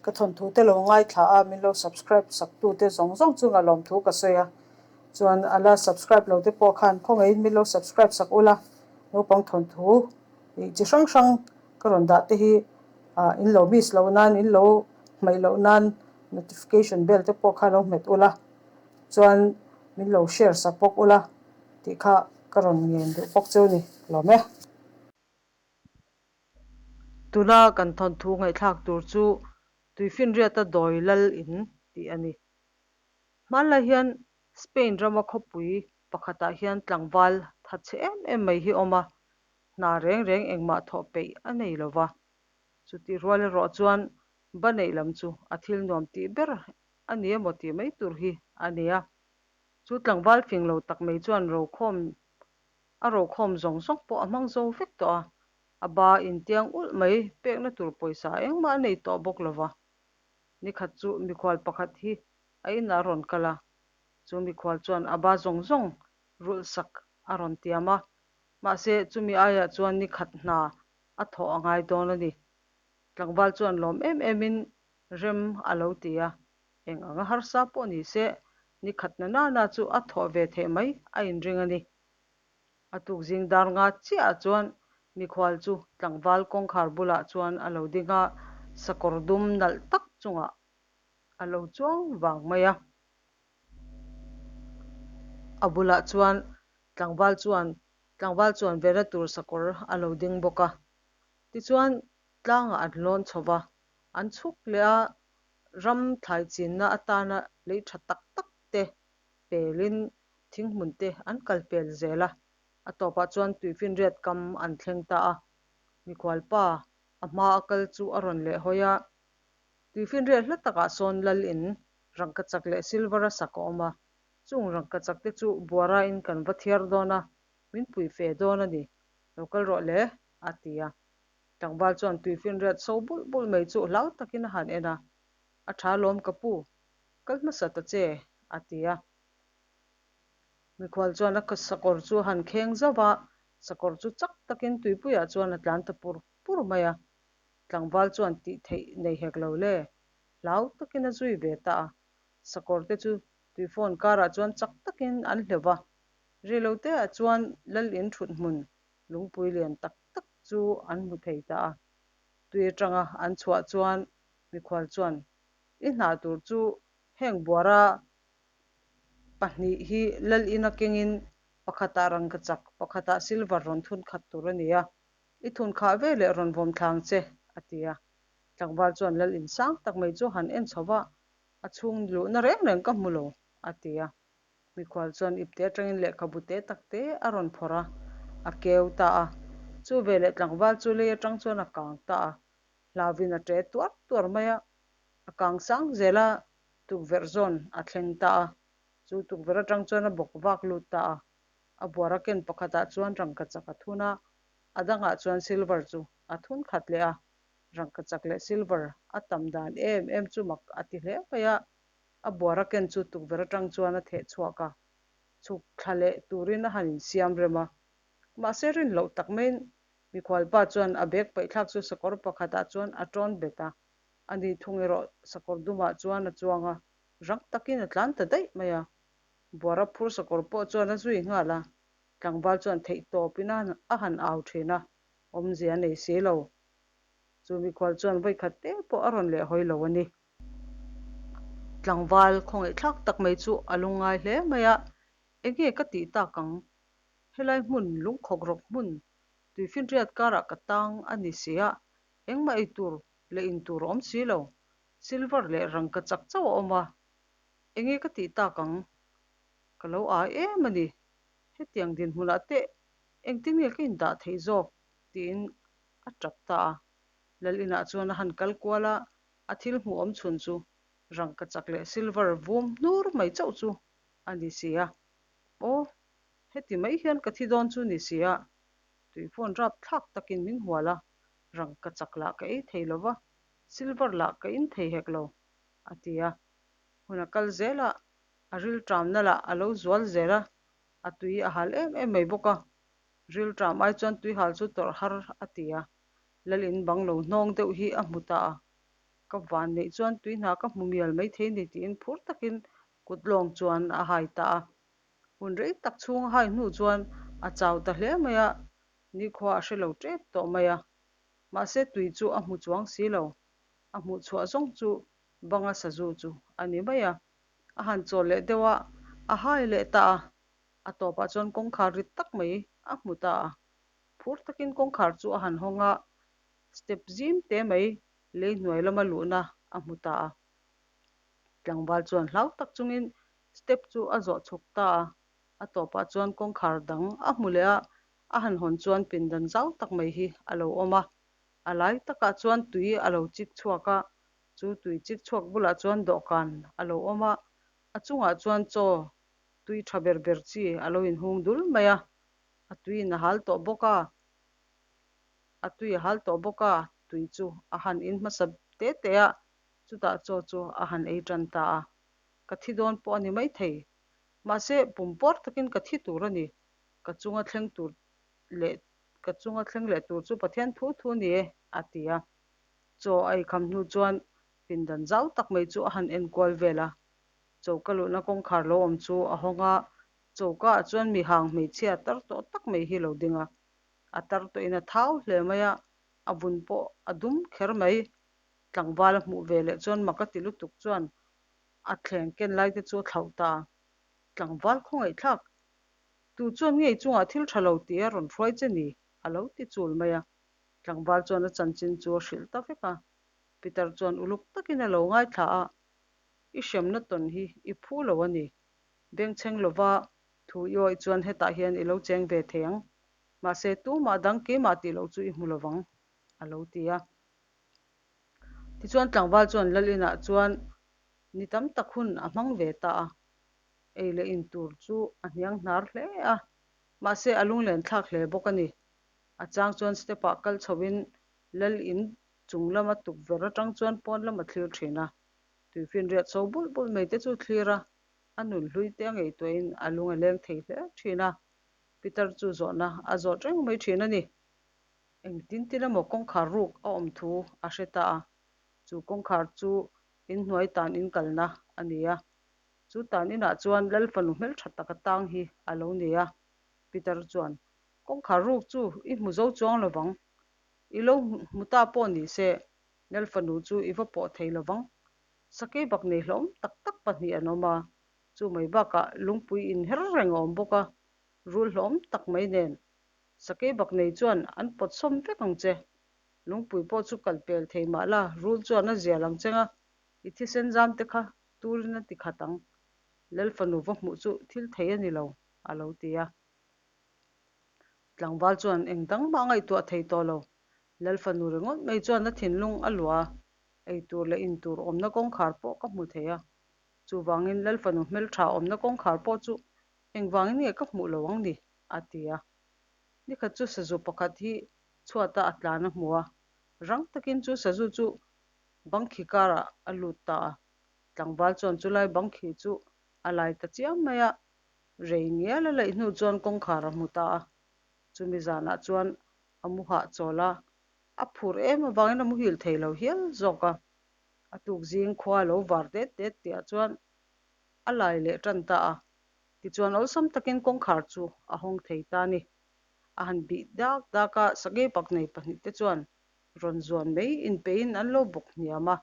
Ka thawnthu te lo ngaithla a, min lo subscribe sak tu te zawng zawng chunga lawmthu ka sawi a. Chuan a la subscribe lo te pawh khan khawngaihin min lo subscribe sak ula, naupang thawnthu ih chi hrang hrang ka rawn dah te hi ah in lo miss loh nan, in lo hmaih loh nan notification bell te pawh kha lo hmet ula, chuan min lo share sak bawk ula tih kha ka rawn ngen duh bawk cheu ni lawm e. Tuna kan thawnthu ngaihthlak tur chu Tuifinriata dawi lal in tih a ni. Hmanlai hian Spain rama khawpui pakhatah hian tlangval thatchhe em em mai hi awm a, hna reng reng engmah thawh peih a nei lo va. Chutih rual erawh chuan ba neih lam chu a thil nuam tih ber a ni emaw tih mai tur hi a ni a. Chu tlangval fing lo tak mai chuan rokhawm a rokhawm zawng zawng pawh a hmang zo vek tawh a, a ba intiang ulh mai pekna tur pawisa engmah a nei tawh bawk lo va. Nikhat chu mikhual pakhat hi a inah a rawn kal a, chu mikhual chuan a ba zawng zawng rulh sak a rawn tiam a, mahse chumi aiah chuan nikhat hna a thawh a ngai dawn a ni. Tlangval chuan lawm em emin rem a lo ti a, eng anga harsa pawh ni se nikhat na nana chu a thawh ve theih mai a inring a ni. A tukzing dar nga chiahah chuan mikhual chu tlangval kawngkhar bulah chuan a lo ding a, sakawr dum nalh tak chungah a lo chuang vang mai a. A bulah chuan tlangval chuan tlangval chuan vena tur sakawr a lo ding bawk a. Tichuan tlangah an lawn chho va, an chhuk leh a, ram thlai chinna atana lei tha tak tak te pelin thinghmun te an kal pel zel a, a tawpah chuan tuifinriat kam an thleng ta a. Mikhualpa a hma a kal chu a rawn leh hawi a, tuifinriat hla takah sawn lal in rangkachak leh silver a sak a awm a, chung rangkachak te chu buarain kan va thiar dawn a, min pui fe dawn a ni, lo kal rawh le, a ti a. Tlangval chuan tuifinriat so bulh bulh mai chu hlau takin a han en a, A tha lawm ka pu, kal hmasa ta che, a ti a. Mikhual chuan a sakawr chu a han kheng zauh a, sakawr chu chak takin tuipuiah chuan a tlan ta pur pur mai a. Tlangval chuan tih theih nei hek lo le, hlau takin a zui ve ta a. Sakawr te chu tuifawn karah chuan chak takin an hleuh va, reiloteah chuan lal in thut hmun lungpui lian tak tak chu an hmu thei ta a. Tui atanga an chhuah chuan mikhual chuan, I hna tur chu heng buara pahnih hi lal ina kengin pakhatah rangkachak, pakhatah silver rawn thun khat tur a ni a, i thun khah ve leh rawn vawm thlang che, a ti a. Tlangval chuan lal in sang tak mai chu han en chho va, a chhung luhna reng reng ka hmu lo, a ti a. Mikhual chuan ipte atangin lehkhabu te tak te a rawn phawrh a, a keu ta a. Chu veleh tlangval chu lei atang chuan a kang ta a, hlauvin a ṭe tuar tuar mai a, a kang sang zel a, tukverh zawn a thleng ta a, chu tukverh atang chuan a bawk vak lut ta a, a buara ken pakhatah chuan rangkachak a thun a, a dangah chuan silver chu a thun khat leh a, rangkachak leh silver a tam dan em em chu mak a ti hle mai a, a buara ken chu tukverh atang chuan a theh chhuak a, chhuk thla leh turin a han insiam rem a, mahse rin loh tak maiin Mikhualpa chuan a bag paihthlak chu sakawr pakhatah chuan a tawn bet a, a ni thung erawh sakawr dumah chuan a chuang a, rang takin a tlan ta daih mai a. Buara phur sakawr pawh chuan a zui nghal a, tlangval chuan theih tawpin a han au thin a, awmzia a nei si lo. Chu mikhual chuan vawikhat te pawh a rawn leh hawi lo a ni. Tlangval khawngaihthlak tak mai chu a lungngai hle mai a, Enge ka tih tak ang? Helai hmun lungkhawk rawk hmun Tuifinriat karah ka tang a ni si a, engmah ei tur leh in tur a awm si lo. Silver leh rangka chak chauh a awm a, enge ka tih tak ang? Ka lo ai em a ni. Hetiang dinhmunah teh engtin nge ka indah theih zawk? tiin a tap ta a. Lal inah chuan a han kal kual a, a thil hmuh awm chhun chu rangka chak leh silver vum hnur mai chauh chu a ni si a. Aw, Heti mai hian ka thi dawn chu ni si a, tui phone rap thlak takin min hual a, rang ka chak lah ka ei thei lo va, silver lah ka in thei hek lo, a ti a. Hun a kal zel a, a rilṭamna lah a lo zual zel a, a tui a hal em em mai bawk a, rilṭam ai chuan tui hal chu tawrh har a ti a, Lalin bang lo hnawng deuh hi a hmu ta a. Ka van neih chuan tui hna ka hmu mial maithei a ni tiin phur takin kut lawng chuan a hai ta a. Hun rei tak chhung a hai hnu chuan a chau ta hle mai a, nikhua a hre lo tep tawh mai a. Mahse tui chu a hmu chuang si lo, a hmuh chhuah zawng chu banga sazu chu a ni mai a. A han chawl leh deuh a, a hai leh ta a, a tawpah chuan kawngkhar rit tak mai a hmu ta a. Phur takin kawngkhar chu a han hawng a, step zim te mai lei hnuai lama luhna a hmu ta a. Tlangval chuan hlau tak chungin step chu a zawh chhuk ta a, a tawpah chuan kawngkhar dang a hmu leh a, a han hawn chuan pindan zau tak mai hi a lo awm a. A lai takah chuan tui a lo chik chhuak a, chu tui chik chhuak bulah chuan dawhkan a lo awm a, a chungah chuan chaw tui tha ber ber chi a lo inhung dul mai a, a tuiin a hal tawh bawk a, a tui a hal tawh bawk a, tui chu a han in hmasa te te a, chutah chaw chu a han ei tan ta a, ka thi dawn pawh a ni maithei, mahse pum puar takin ka thi tur a ni, ka chunga thleng tur leh ka chunga thleng leh tur chu Pathian thu thu a ni e, a ti a. Chaw a eikham hnu chuan pindan zau tak mai chu a han enkual vel a, choka luhna kawngkhar lo awm chu a hawng a, choka ah chuan mi hang hmeichhia tar tawh tak mai hi lo ding a, a tar tawhin a thau hle mai a, a vun pawh a dum kher mai. Tlangval a hmuh ve leh chuan mak a ti lutuk chuan a thleng ken lai te chu a thlauh ta a, Tlangval khawngaihthlak, tu chuan ngei chungah thil tha lo tih a rawn hruai che ni? a lo ti chul mai a. Tlangval chuan a chanchin chu a hrilh ta vek a. Peter chuan uluk takin a lo ngaithla a, I hremna tawn hi i phu lo a ni. Bengchheng lova thu i awih chuan hetah hian i lo cheng ve thei ang. Mahse, tumah dang keimah tih loh chu i hmu lovang, a lo ti a. Tichuan tlangval chuan Lal inah chuan ni tam tak hun a hmang ve ta a. Ei leh in tur chu a hniang hnar hle a, mahse a lunglen thlak hle bawk a ni. A chang chuan step ah kal chhoin Lal in chung lama tukverh atang chuan pawn lam a thlir thin a. Tuifinriat so bulh bulh mai te chu thlir a, a nun hlui te a ngaihtuahin a lung a leng thei hle thin a. Peter chu zawhna a zawt reng mai thin a ni. Engtin tin emaw kawngkhar ruk a awm thu a hre ta a, chu kawngkhar chu inhnuai tan in kalna a ni a. Chu tan inah chuan Lal fanu hmeltha tak a tang hi a lo ni a. Peter chuan, Kawngkhar ruk chu i hmu zo chuang lovang. I lo hmu ta pawh ni se, Lal fanu chu i va pawh thei lovang. Sakei bak nei hlawm tak tak pahnih an awm a, chu mai bakah lungpui inher reng a awm bawk a, rul hlawm tak mai nen Sakei bak nei chuan an pawt sawm vek ang che. Lungpui pawh chu kal pel thei mah la, rul chuan a zial ang cheng a, i thisen zam te kha turin a ti khat ang. Lal fanu va hmuh chu thil thei a ni lo, a lo ti a. Tlangval chuan eng dang mah a ngaihtuah thei tawh lo. Lal fanu ringawt mai chuan a thinlung a luah a, ei tur leh in tur awmna kawngkhar pawh ka hmu thei a. Chuvangin Lal fanu hmeltha awmna kawngkhar pawh chu engvangin nge ka hmuh lo ang ni? a ti a. Nikhat chu sazu pakhat hi chhuata a tlan a hmu a, rang takin chu sazu chu bangkhi karah a lut ta a. Tlangval chuan chulai bangkhi chu a lai ta chiam mai a, rei ngial a laih hnu chuan kawngkhar a hmu ta a. Chumi zanah chuan a mu hahchawl a, a phur em avangin a muhil thei lo hial zawk a. A tuk zing khua a lo var det det tihah chuan a lai leh tan ta a. Tichuan awlsam takin kawngkhar chu a hawng thei ta a ni. A han bih dak dak a, sakei pak nei pahnih te chuan rawn zuan mai inpeihin an lo bawk hniam a,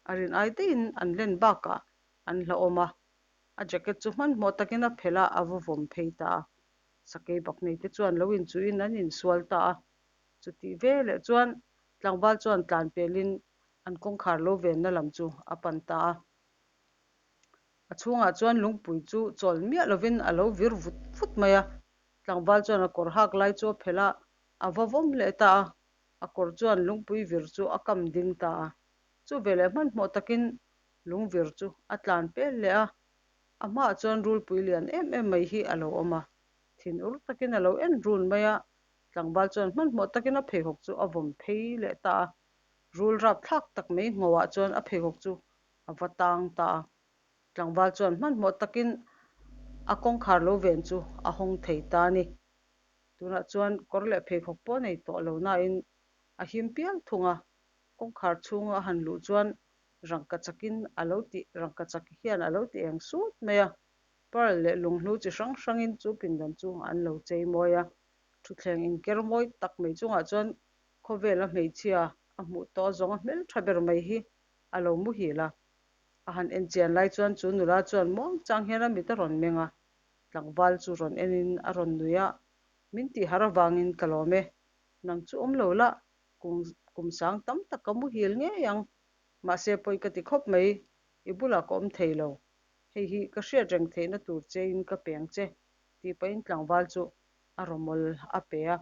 a rin ai daihin an len bakah an hlauhawm a. A jacket chu hmanhmawh takin a phelh a, a va vawm phei ta a. Sakei bak nei te chuan lo inchuhin an insual ta a. Chutih veleh chuan tlangval chuan tlan pelin an kawngkhar lo venna lam chu a pan ta a. A chhungah chuan lungpui chu chawl miah lovin a lo vir vut vut mai a, tlangval chuan a kawr hak lai chu a phelh a, a va vawm leh ta a, a kawr chuan lungpui vir chu a kam ding ta a. Chu veleh hmanhmawh takin lungvir chu a tlan pel leh a, a hmaah chuan rulpui lian em em mai hi a lo awm a, thinur takin a lo en run mai a, tlangval chuan hmanhmawh takin a pheikhawk chu a vawm phei leh ta a, rul rapthlak tak mai nghoah chuan a pheikhawk chu a va tang ta a. Tlangval chuan hmanhmawh takin a kawngkhar lo ven chu a hawng thei ta a ni. Tunah chuan kawr leh pheikhawk pawh nei tawh lo nain a him pial thung a, kawngkhar chhunga a han luh chuan Rangkachakin a lo ti rangkachak hian a lo ti eng sut mai a. Pearl leh lunghlu chi hrang hrangin chu pindan chu an lo chei mawi a. Thutthleng inker mawi tak mai chungah chuan khawvela hmeichhia a hmuh tawh zawng a hmeltha ber mai hi a lo muhil a. A han en chian lai chuan chu nula chuan muang chang hian a mit a rawn meng a, tlangval chu rawn enin a rawn nui a, Min tih har avangin ka lawm e, nang chu awm lo la, kum kum sang tam tak ka muhil ngei ang, mahse pawi ka ti khawp mai, i bulah ka awm thei lo, hei hi ka hriat reng theihna tur chein ka peng che, tih pahin tlangval chu a rawmawl a pe a.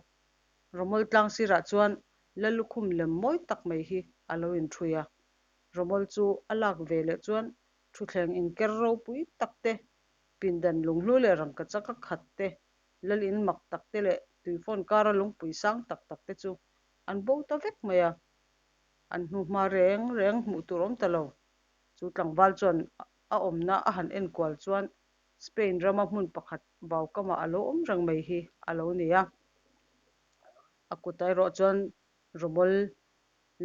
Rawmawl tlang sirah chuan Lallukhum lem mawi tak mai hi a lo inṭhui a. Rawmawl chu a lak ve leh chuan thutthleng inker ropui tak te, pindan lunghlu leh rangkachak a khat te, lal in mak tak te leh tuifawn kara lungpui sang tak tak te chu an bo ta vek mai a. An hnuhma reng reng hmuh tur awm ta lo. Chu tlangval chuan a awmna a han enkual chuan Spain rama hmun pakhat vaukamah a lo awm reng mai hi a lo ni a. A kutah erawh chuan rawmawl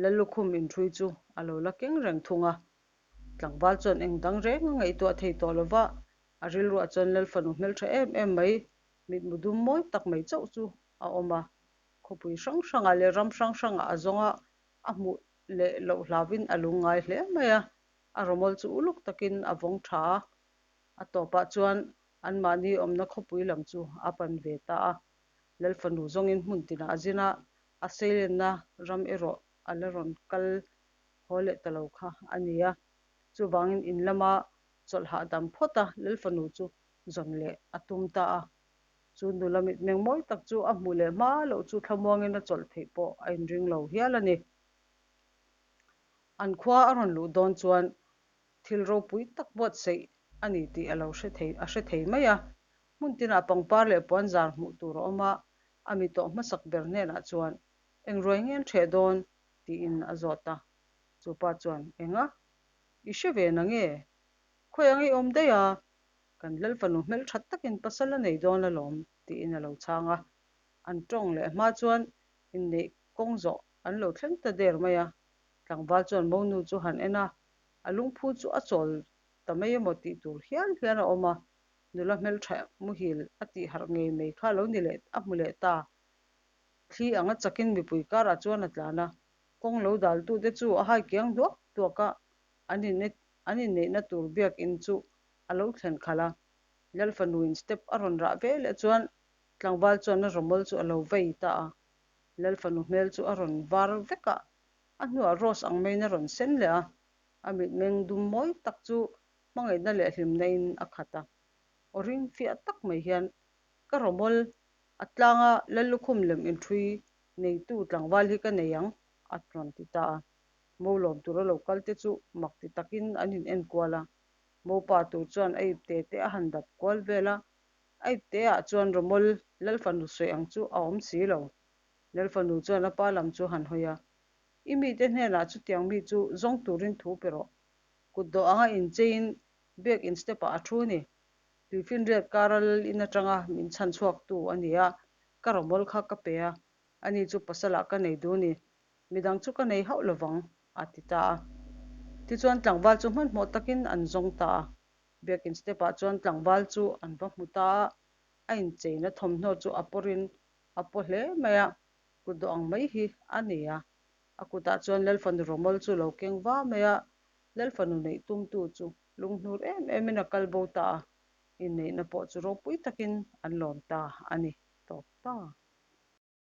Lallukhum inṭhui chu a lo la keng reng thung a. Tlangval chuan eng dang reng a ngaihtuah thei tawh lo va, a rilruah chuan Lalfanu hmelṭha em em mai, mitmu dum mawi tak mai chauh chu a awm a. Khawpui hrang hrangah leh ram hrang hrangah a zawng a, a hmuh leh loh hlauvin a lungngai hle mai a. A rawmawl chu uluk takin a vawng ṭha a, a tawpah chuan anmahni awmna khawpui lam chu a pan ve ta a. Lalfanu zawngin hmun tinah a zin a, a seilenna ram erawh a la rawn kal haw leh ta lo kha a ni a. Chuvangin in lama chawlh hahdam phawt a, Lalfanu chu zawn leh a tum ta a. Chu nula mitmeng mawi tak chu a hmuh leh hma loh chu thlamuangin a chawlh theih pawh a inring lo hial a ni. An khua a rawn luh dawn chuan thil ropui tak buatsaih a ni tih a lo hre thei a hre thei mai a. Hmun tinah pangpar leh puanzar hmuh tur a awm a, a mi tawh hmasak ber hnenah chuan, Eng ruai nge an ṭheh dawn? tiin a zawt a. Chu pa chuan, Enga? I hre ve na nge? Khawi ang i awm daih a? Kan Lalfanu hmelṭhat takin pasal a nei dawn alawm, tiin a lo chhang a. An ṭawng leh hma chuan inneih kawng zawh an lo thleng ta der mai a. Tlangval chuan monu chu han en a, a lungphu chu a chawl ta mai emaw tih tur hial hian a awm a, nula hmeltha muhil a tih harh ngei mai kha lo ni leh a hmu leh ta. Thli anga chakin mipui karah chuan a tlan a, kawng lo daltute chu a hai kiang duak duak a, an an inneihna tur biakin chu a lo thlen khalh a. Lalfanuin step a rawn rah ve leh chuan tlangval chuan a rawmawl chu a lo vei ta a, Lalfanu hmel chu a rawn var vek a, a hnuah rose ang maiin a rawn sen leh a, a mitmeng dum mawi tak chu hmangaihna leh hlimna in a khat a. Aw ring fiah tak mai hian ka rawmawl a tlanga Lallukhum lem inṭhui neitu tlangval hi ka nei ang a rawn ti ta a. Mo lawm tura lo kal te chu mak ti takin an in enkual a, mopa tur chuan a ipte te a han dap kual vel a, A ipteah chuan rawmawl Lalfanu sawi ang chu a awm si lo. Lalfanu chuan a pa lam chu han hawi a, I mite hnenah chutiang mi chu zawng turin thu pe rawh. Kut dawh anga incheiin biakin step-ah a thu a ni. Tuifinriat kara lal in atanga min chhan chhuaktu a ni a, ka rawmawl kha ka pe a, ani chu pasalah ka nei duh a ni. Midang chu ka nei hauh lovang, a ti ta a. Tichuan tlangval chu hmanhmawh takin an zawng ta a. Biakin step-ah chuan tlangval chu an va hmu ta a, a incheina thawmhnaw chu a pawrin a paw hle mai a, kut dawh ang mai hi a ni a. A kutah chuan Lalfanu rawmawl chu lo keng va mai a, Lalfanu neih tumtu chu lunghnur em emin a kal bo ta a, inneihna pawh chu ropui takin an lawm ta a ni tawp ta.